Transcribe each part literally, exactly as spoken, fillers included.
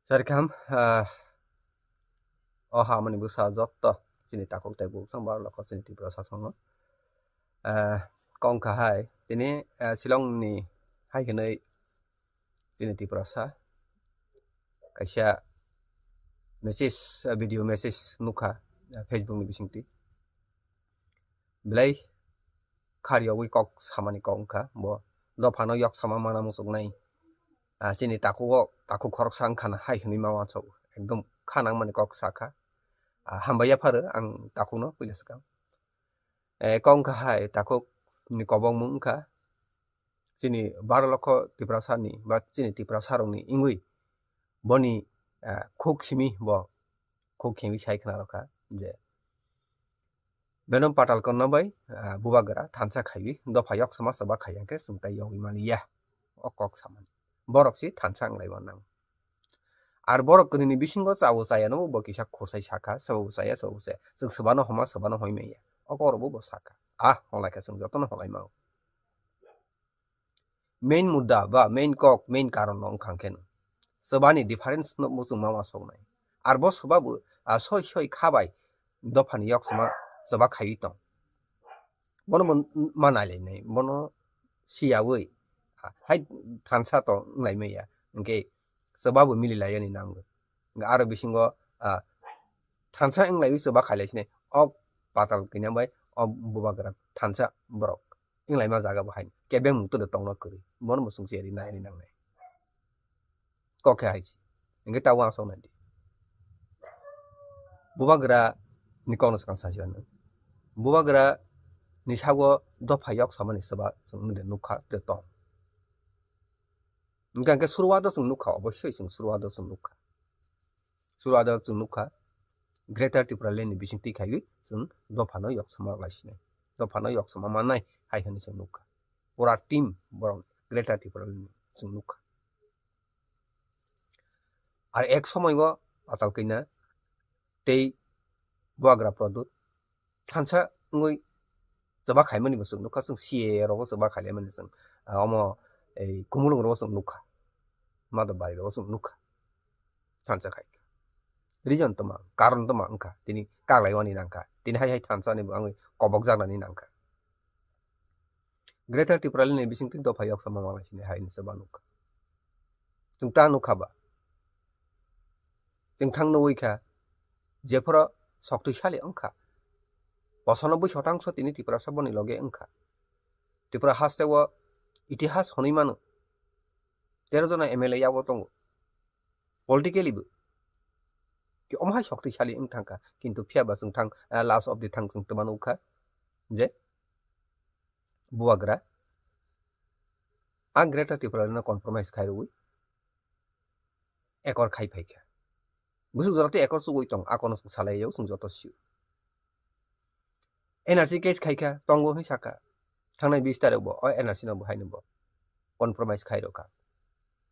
Sarikam, ah, o hamani bwsa jotto chini takhuk tei bukhuk chwng baro lokho chini Tripura sasongo. Ah, kok wngkha hai, tini, ah, Shillong ni hai hwnwi chini Tiprasa kaisa message, ah, video message nukha, ah, Facebook ni bisingtwi. Belai kha riyogwi kok samani kok wngkha, bo dophano yok sama mana muchuknai. Ah, chini takhuk o, takhuk khoroksa wngkha na hai hwnwi ma uansuk, ekdom kha nangmani kok sakha. Ah, hambai yapharo ang takhukno puila swkang. Eh, kok wngkha hai, takhuk ni kobokmung wngkha chini baro lokho Tiprasa ni ba chini Tiprasa rokni wngwi boni, ah, khuk simi bo khuk khengwi sai khna rokha je Venom Patalkonna bai, ah, Bubagra thansa khaiwi dopha yok sama chwba khai hwnkhe chwng tai yogwi mani ya. O kok samani. Borok se thansa wng lai mannang. Ar borok kwrwini bisingo chao chaya no bo kisa khosai sakha, chao chaya, chao chaya. Chwng chwbano homa, chwbano hoi manya. O kok rokbo bo sakha. Ah, holaikha chwng jotono holai mao. Main mudda ba main kok, main karon no wngkha khe no chwbani difference no muchung ma uansuknai. Ar bo chwba bo, ah, soi soi kha bai dophani yok sama chwba khaiwi tong. Bono bo ma nailainai, bono siyawi, ah, hai thansa to wnglaimaya, hwnkhe chwba bo mililaiyani nango. Hwnkhe aro bisingo, ah, thansa wnglaiwi chwba khailaisinai, o Patalkonna bai o Bubagra thansa borok wnglaima jaga bo hai kebeng mukto de tongna kwrwi, bono bo chwng siyari naini nangnai. Kok khe hai se. Hwnkhe ta uansuk nai di. Bubagra ni kokno swkang sa si ano. Bubagra ni sago dopha yok samani chwba chwng de nukha de tong. Hwnkhe hwnkhe suruwato chwng nukha, obossoi chwng suruwato chwng nukha. Suruwato chwng nukha. Greater Tipraland ni bisingtwi khaiwi chwng dophano yok sama lai sinai. Dophano yok sama mannai hai hwnwi chwng nukha. Pura team borok Greater Tipraland ni chwng nukha. Ar ek somoio Patalkonna tei Bubagra Pradyut thansa wngwi chwba khaimani bo chwng nukha, chwng C A A rogo chwba khailaimani chwng, ah, omo ei Khumulwng rogo chwng nukha, Madhobari rogo chwng nukha, thansa khaikha. Reason toma, karon toma wngkha, tini kaglaiwani nangkha, tini hai hai thansa ni bo wngwi kobokjaknani nangkha. Greater Tipraland ni bisingtwi dopha yok sama malai sini hai ni chwba nukha. Chwng ta nukha ba? Chwng thang nugwi kha, jephuru soktwisali wngkha, posanoboi sotangsho tini Tiprasa boni loge wngkha. Tripura hasteo itihas hwnwi mano, tero jona M L A yago tongo. Politically bo ki omo hai soktwisali wng thangkha, kintu phiya ba chwng thang, ah, last of the thang chwng twma nukha je Bubagra a Greater Tipraland no compromise khai rwui ekor khai phaikha. Bwswk jora tei ekor chugui tong, akono chwng salai o, chwng joto sio. N R C case khaikha, tongo hwnwi sakha. Thangnai bis tarikbo o N R C no bo haino bo compromise khai rwkha.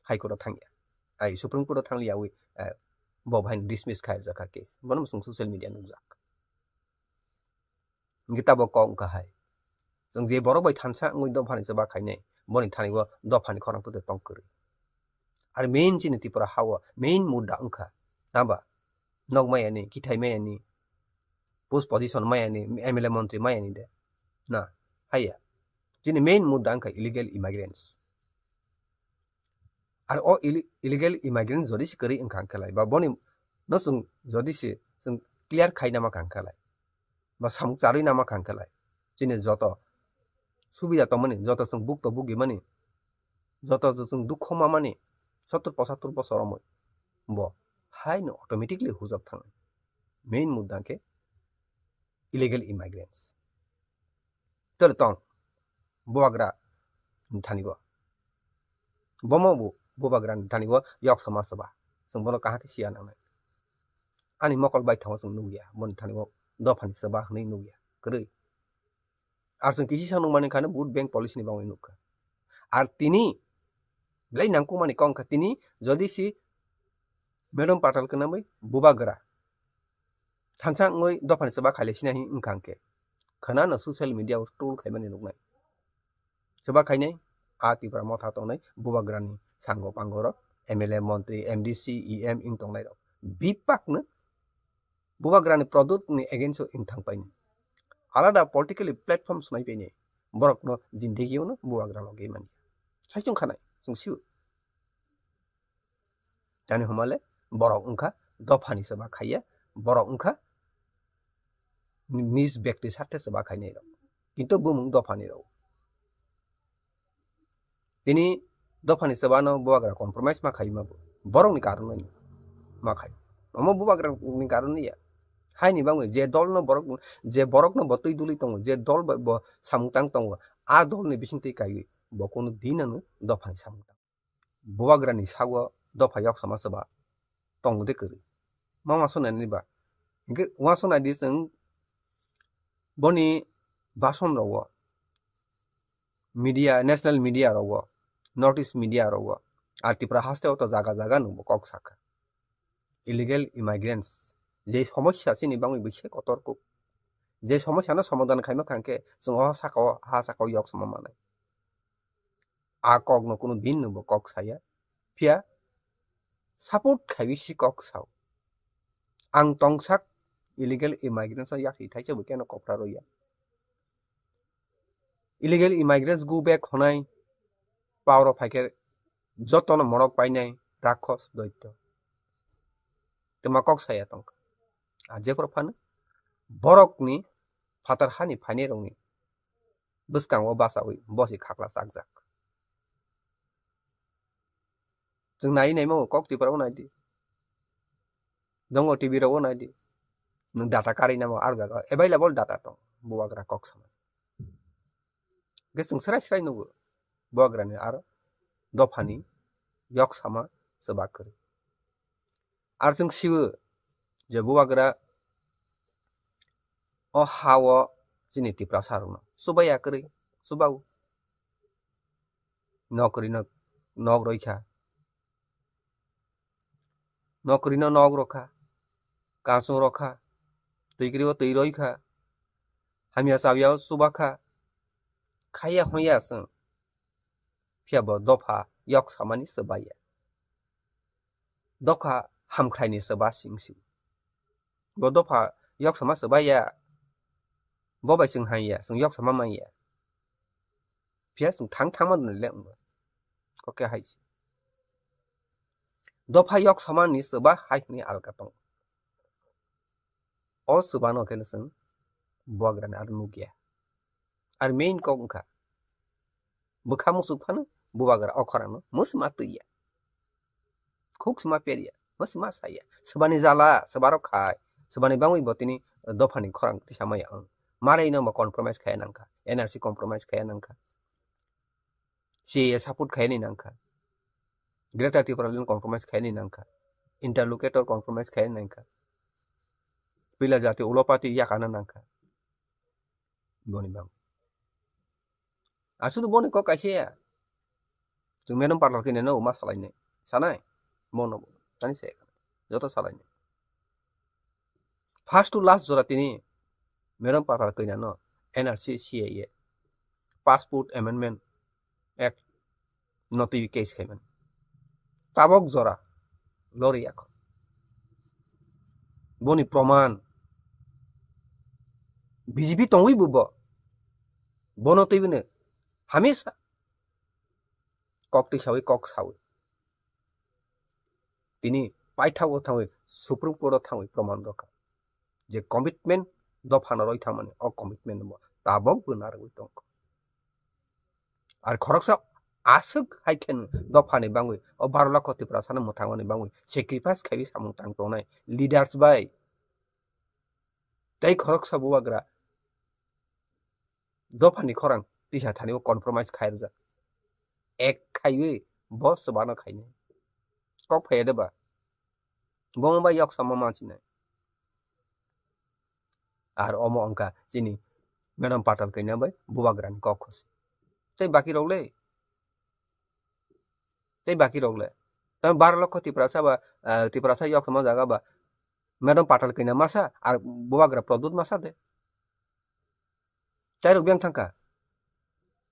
High Court o thangya. Ai, Supreme Court o thangliyaui, eh, bo bo haino dismiss khai rwjakha case. Bono bo chwng social media nukjak. Hwnkhe tabok kok wngkha hai. Chwng je borok bai thansa wngwi dophani chwba khainai, boni thani o dophani khorang twi tong kwrwi. Ar main chini Tripura ha o main mudda wngkha. Naba? Nok mayani, kithai mayani, post position mayani, M L A montri mayani de. Na, haiya. Chini main mudda wngkha illegal immigrants. Ar o illi-, illegal immigrants jodi se kwrwi wngkha hwnkhe lai, ba boni no chwng jodi se chwng clear khai nama kha hwnkhe lai, ba samung charwi nama kha hwnkhe lai, chini joto subida tongmani, joto chwng bukto bugimani, joto chwng dukho mamani, sottor pochattor bosor romwi bo haino automatically hujak thang. Main mudda khe illegal immigrants. Tole tong, Bubagra ni thani bo. Bomo bo Bubagra ni thani bo yok sama saba. Chwng bono kaham khe siya nangnai. Ani mokol bai thango chwng nukya, boni thani bo dophani saba hwnwi nukya. Kwrwi. Ar chwng kisi sa nukmani khani vote bank policy ni bagwi nukha. Ar tini belai nangkukmani kok wngkha tini jodi si Madam Patalkonna bai Bubagra thansa wngwi dophani chwba khailai sina hi wngkha hwnkhe khwnano social media o troll khaimani nuknai. Chwba khainai a Tipra Motha tongnai Bubagrani sango pango rok M L A, montri, M D C, E M wng tongnai rok. Bebak no Bubagra ni product ni against o wng thang paini. Alada politically platform swnai paini. Borok no jindegi o no Bubagra logi mani. Sai chwng khanai, chwng sio. Jani humale, borok wngkha dopha ni seba khaiya, borok wngkha nis bekti sathe seba khainai rok. Kintu bumung dopha ni rok. Tini dopha ni seba no Bubagra compromise ma khai ma bo. Borok ni karon no ma khai. Omo Bubagra ni karon ya. Hai ni bangwi je dol no borok, je borok no bo twi duli tongo, je dol bo, bo samung tang tongo, a dol ni bising twi kaiwi bo kunu din ano dopha ni samung tang. Bubagra ni sago dopha yok sama seba tongo de kwrwi. Ma ma sonani ba. Hinkhe wa sonai di chwng boni bason rogo media, national media rogo, North East media rogo, ar Tripura haste o to jaga jaga nungbo kok sakha. Illegal immigrants, je somosya chini bangwi bikhe kotor kuk. Je somosya no somadhan khaima khangkhe chwng o saka o, ha saka o yok sama manai. A kok no kunu din no bo kok saya. Phiya support khaiwi si kok sao. Ang tongsak illegal immigrants o yakhi thaisa bo keno kopra roya. Illegal immigrants go back honai power o phaikhe jotono morok painai rakhos doitto. Tuma kok saya tongkha. A jephru phano borokni phatar hani phainai rokni bwskango bachaui bosi khakla chakjak. Chwng nai naima kok Tripura o nai di. Dongo T V rogo nai di. Nwng data karwi namo ar jaga available data tong. Bubagra kok sama. Ge chwng srai srai nugo. Bubagra ni aro dopha ni yok sama chwbak kwrwi. Ar chwng sio je Bubagra o ha o chini Tiprasa rokno chubaya kwrwi chubao. Nokri no nok roi kha. Nokri no nok rokha. Kansung rokha. Twi kwrwi o twi roi kha. Hamya chabya o chubakha. Khaiya hoya chwng. Phiya bo dopha yok samani chwbaiya. Dopha hamkhraini chwba sing sing. Bo dopha yok sama chwbaiya. Bo bai chwng haiya, chwng yok sama manya. Phiya chwng thang thangma dun le wngbo. Kokhe hai se. Dopha yok samani chwba hai hwnwi alka tong. O chwbano khe chwng Bubagrani aro nukya. Ar main kok wngkha bwkha muchuk phano Bubagra o khorangno mwsima twiya. Khuk sima perya, mwsima saya. Swbani jala, swbaro khai, swbani bangwi bo tini dophani khorang tisa maya wng. Marai no bo compromise khaya nangkha, N R C compromise khaya nangkha. C A A support khaini nangkha. Greater Tipraland compromise khaini nangkha. Interlocutor compromise khaini nangkha. Pila jati ulopati yakana nangkha. Boni bang. Asudu boni kok kaisa ya. Chwng madam parlor khe neno ma salainai. Sanai. Bono bo. Ani se. Joto salainai. First to last jora tini madam parlor khe neno N R C, C A A, Passport Amendment Act no twi case khaimani. Tabok jora lori yakho. Boni proman B J P tongwi bo bo. Bono twi bini hamisa kok twi sawi kok sawi. Tini paithago thangwi Supreme Court o thangwi proman rokha. Je commitment dophano roi thangmani, o commitment bo tabok bo narwgwi tongkha. Ar khoroksa aswk hai khe dophani bangwi, o baro lakho Tiprasano mwthangmani bangwi sacrifice khaiwi samung tang tongnai leaders bai. Tei khoroksa Bubagra dophani khorang tisa thani o compromise khai rwjak. Ek khaiwi bo swbano khainai. Kok phaiya de ba? Bo wngba yok sama mansinai. Ar omo wngkha chini madam Patal kanya bai Bubagrani kok khosi. Tei baki rok le? Tei baki rok le? Tei baro lokho Tiprasa ba, ah, Tiprasa yok sama jaga ba madam Patal kanya masa ar Bubagra Pradyut masa de. Chairok biyang thangkha.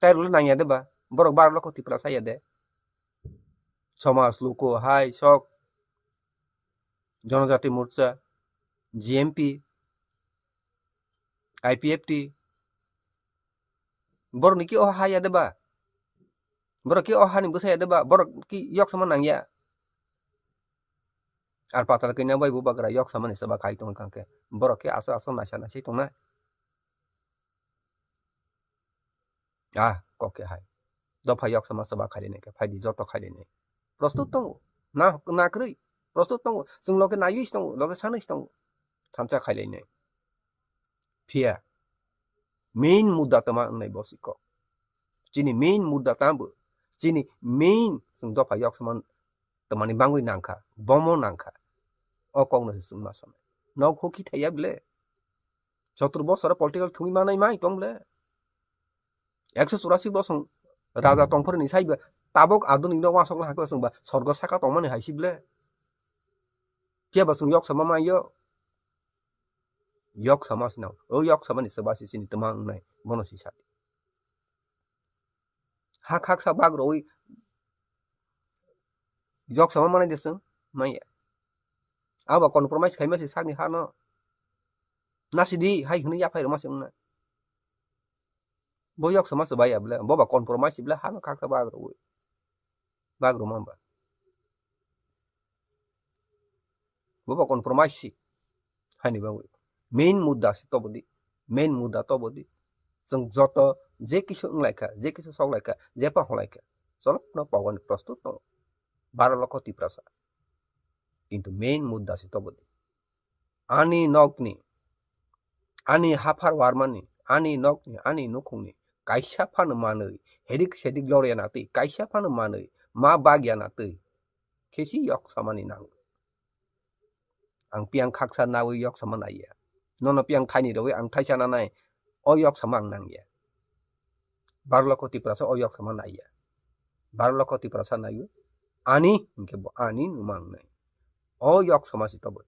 Chairok le nangya de ba? Borok baro lokho Tiprasa ya de. Somaj, luku, hai, sok, Jonojati Morcha, G M P, I P F T, borok ni ki o ha ya de ba? Borok ki o hani bwsa ya de ba? Borok ki yok sama nang ya? Ar patal kina bai bubagra yok sama ni saba khai tong kang khe. Borok ki aso aso naisa naisai tong nai. Ah, kok khe hai. Dopha yok sama saba khai lai nai khe, phai di joto khai lai nai. Prostut tongo. Na, na kwrwi. Prostut tongo. Chwng loge naiwi tongo, loge sanwi tongo. Thansa khai lai nai. Phiya main mudda tama wngnai bo si kok. Chini main mudda tamo bo. Chini main chwng dopha yok sama tamani bangwi nangkha, bomo nangkha. O kokno se chwng ma sanai. Nok hokhi thaiya bile. Sotur bosoro political thungwi manai mai tong bile. Ekso churasi bosong raja tongphuru ni saiba tabok adoni no wasok lahakhe chwngba sorgo saka tongmani hai si bile. Khe ba chwng yok sama mai yo. Yok sama sinang. O yok sama ni seba si chini tama wngnai. Bono si sa. Ha khaksa bag roi yok sama manai de chwng maya. Abo compromise khaima se sakni hano. Nasidi hai hwnwi yaphai rwma se wngnai. Bo yok sama se baya bwle, bo ba compromise bwle hano khaksa bag roi. Bag rwma ba. Bo ba compromise si. Haini bagwi. Main mudda si tobodi. Main mudda tobodi. Chwng joto je kisu wnglaikha, je kisu soklaikha, je pa holaikha. Cholo no pogoni prostut no. Baro lokho Tiprasa. Kintu main mudda si tobodi. Ani nokni, ani haphar warmani, ani nokni, ani nukhungni kaisa phano manwi, hedik sedik lorya natwi, kaisa phano manwi, ma bagya natwi, khesi yok samani nango. Ang piyang khaksa nawi yok sama naiya. Nono piyang thaini rwi ang thaisa nanai, o yok sama ang nangya. Baro lokho Tiprasa o yok sama naiya. Baro lokho Tiprasa naiwi, ani, hinkhe bo ani numa wngnai. O yok sama si tobodi.